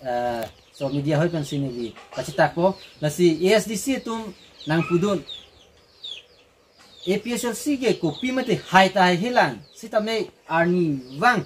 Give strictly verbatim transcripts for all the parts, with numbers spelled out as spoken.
eh, so media hoi pensi neli kachetakpo. Lasi A S D C atum nangpudun, A P H L C ke kopi mate hai ta haihelang, sitame arnivang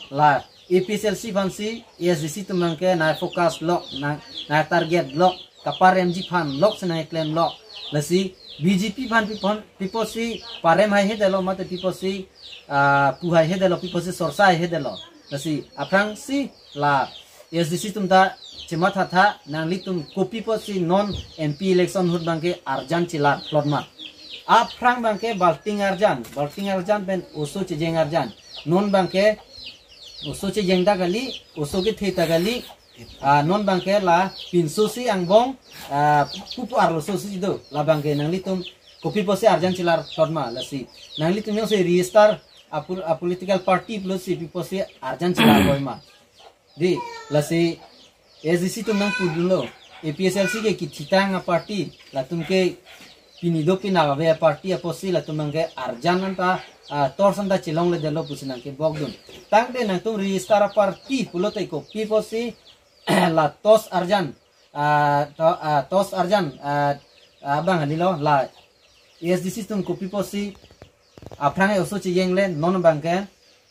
la A P H L C aphansi A S D C atum nangke nai focus lok, nang nai target lok, kaparemji aphan lok si nai klem lok. Lasi B J P aphan pi aphan pi apotsi parem haihedetlo mate pi apotsi, ah, pu haihedetlo, pi apotsi sorsa haihedetlo. Lasi aphrangsi la A S D C atum ta chemathatha, nanglitum kopi apotsi non M P election ahut abangke arjan chelar plot ma. Aphrang abangke balting arjan, balting arjan pen oso chejeng arjan. Non abangke oso chejeng ta kali, oso kethe ta kali, ah, non abangke la pinso si angbong, ah, pupu arloso si do, la abangke nanglitum kopi apotsi arjan chelar plot ma, lasi nanglitum jongsi register a pol-, a political party pulosi pi apotsi arjan chelar boi ma. Di, lasi A S D C atum nangpudunlo, A P H L C ke kethitang a party, latum ke pini do pinap ave a party apotsi latum abangke arjan anta, ah, tors anta chelongledetlo pusi nangkebokdun. Tangte nangtum register a party pulote kopi apotsi la tos arjan, ah, to-, ah, tos arjan, ah, ah, abang halilo, la A S D C atum kopi apotsi aphrang oso chejeng le, non abangke,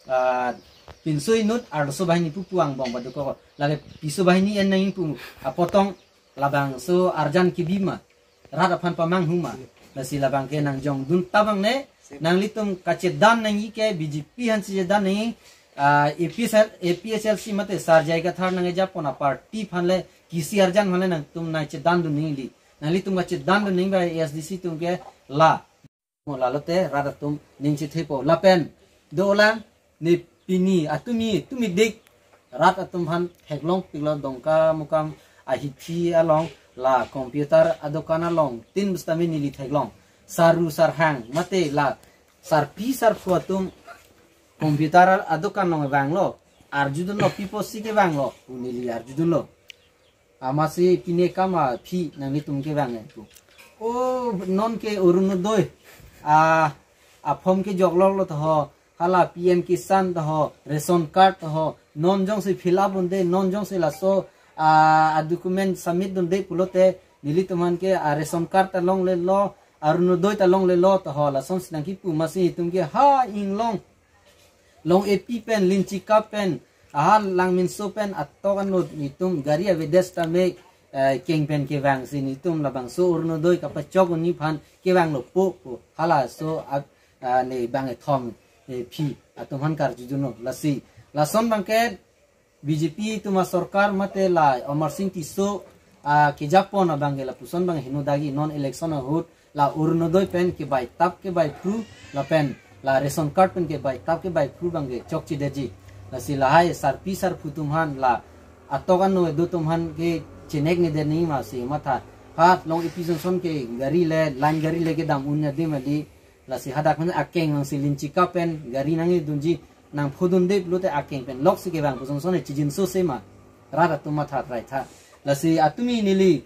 ah, pinso inut arloso banghini pupu angbong padukok. Lake piso banghini en nangji pu apotong labangso arjan kebi ma, rat aphan pamanghu ma. Lasi labangke nangjongdun ta bangne, nanglitum kachedan nangji ke B J P aphansi chedan nangji, ah, A P H L, A P H L C mate Sar J I Kathar nangkejapon a party aphan le, kisi arjan aphan le nangtum nangchedandun nangji. Nanglitum kachedandun nangji ba A S D C atum ke la. Mo lalote rat atum ning chithepo lapen dolang, ne pini atumi, tumi dik rat atum aphan theklongpiklo, Dongkamukam ahiphi along la computer adokan along tin bus tame neli theklong. Sarru sarhang mate la sarpi sarphu atum computer adokan along vanglo, arjudunlo, pi apotsi kevanglo pu neli arjudunlo. Amatsi pine kam aphi nanglitum kevang e pu. O, non ke Orunodoi a, a form kejokloklo to ho, hala P M Kisan to ho, ration card to ho, non jongsi fill up un-e, non jongsi laso a, a document submit un-e pulote, nelitum aphan ke a ration card ta longlelo, Orunodoi ta longlelo to ho, lasonsi nangkipu, amatsi itum ke ha inglong, Long-epi pen, Linchika pen, aha Langminso pen atok anut nelitum gari avedet tame, eh, keng pen kevangsi nelitum labangso Orunodoi kapachok un-e aphan kevanglo po pu halaso ap-, ah, ne bang ethom, eh, phi atum aphan karjudunlo. Lasi lason abangke B J P atum asorkar mate la Amarsing Tisso, ah, kejapon abangke lapuson abang heno dagi, non election ahut la Orunodoi pen kebaitap kebaiphu lapen la ration card pen kebaitap kebaiphu abangke chokchedetji. Lasi lahai sarpi sarphu atum aphan, la atok ano edo atum aphan ke cheneknedet nangji ma si matha. Hat Long-epi Johnson ke gari le, line gari le kedam un-e adim adi. Lasi hadak aphan akeng nangsi Linchika pen gari nangdunji, nangphodunde pulote akeng pen loksi kevang pu Johnson e chijinso se ma, rat atum matha trai tha. Lasi atumi neli,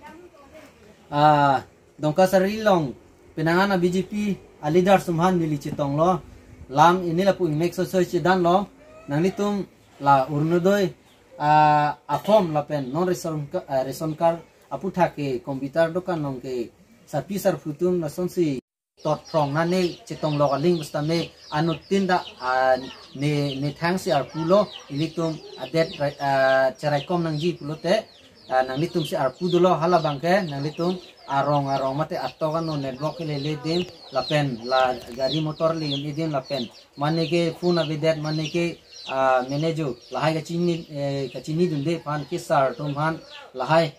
ah, Dongka Sari along penang an a B J P a leader atum aphan neli chetonglo. Lam ini lapu ingmek soi soi chedanlo. Nanglitum la Orunodoi, ah, a form lapen non ration ka-, ah, ration card aphuthak ke computer dokan along ke sarpi sarphu atum lasonsi tot phrong nane chetong lok aling bus tame anuttin ta, ah, ne, ne thangsi arpulo, ilitum adet rai-, ah, cheraikom nangji pulote, ah, nanglitumsi arpu dolo. Hala abangke nanglitum arong arong mate atok ano network kelele adim lapen la gari motor le-un-e adim lapen mane ke phone avedet mane ke, ah, manager lahai kachini, eh, kachinidunde aphan ke sar atum aphan lahai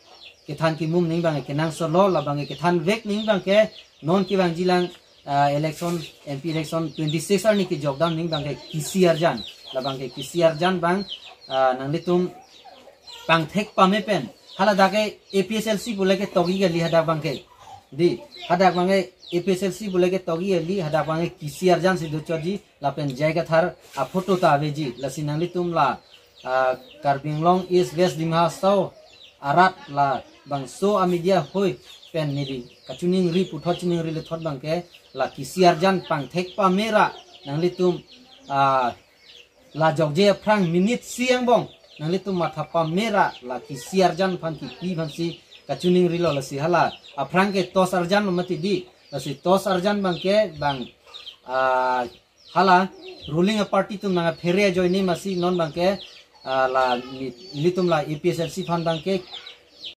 kethan kemum nangji abangke kenangsotlo, labangke kethanvek nangji abangke non kevangjilang, ah, election, M P election twenty six arni kejokdam nangji abangke kisi arjan, labangke kisi arjan abang, ah, nanglitum pangthek pame pen. Hala dak ke A P H L C pule ketokji kali hadak abangke. Di, hadak abangke A P H L C pule ketokji kali, hadak abangke kisi arjansi dochotji, lapen J I Kathar a photo ta aveji. Lasi nanglitum la, ah, Karbi Anglong East West Dima Hasao arat labangso a media hoi pen neli kachiningri puthot chiningri lethot abangke la kisi arjan pangthek pame ra nanglitum, ah, la jokje aphrang minute isi angbong nanglitum matha pamera la kisi arjan aphan kipi aphansi kachiningrilo. Lasi hala aphrang ke toss arjan lo mati di. Lasi toss arjan abangke bang, ah, hala ruling party atum nangphere ajoine masi non abangke, ah, la ni-, nelitum la A P H L C aphan abangke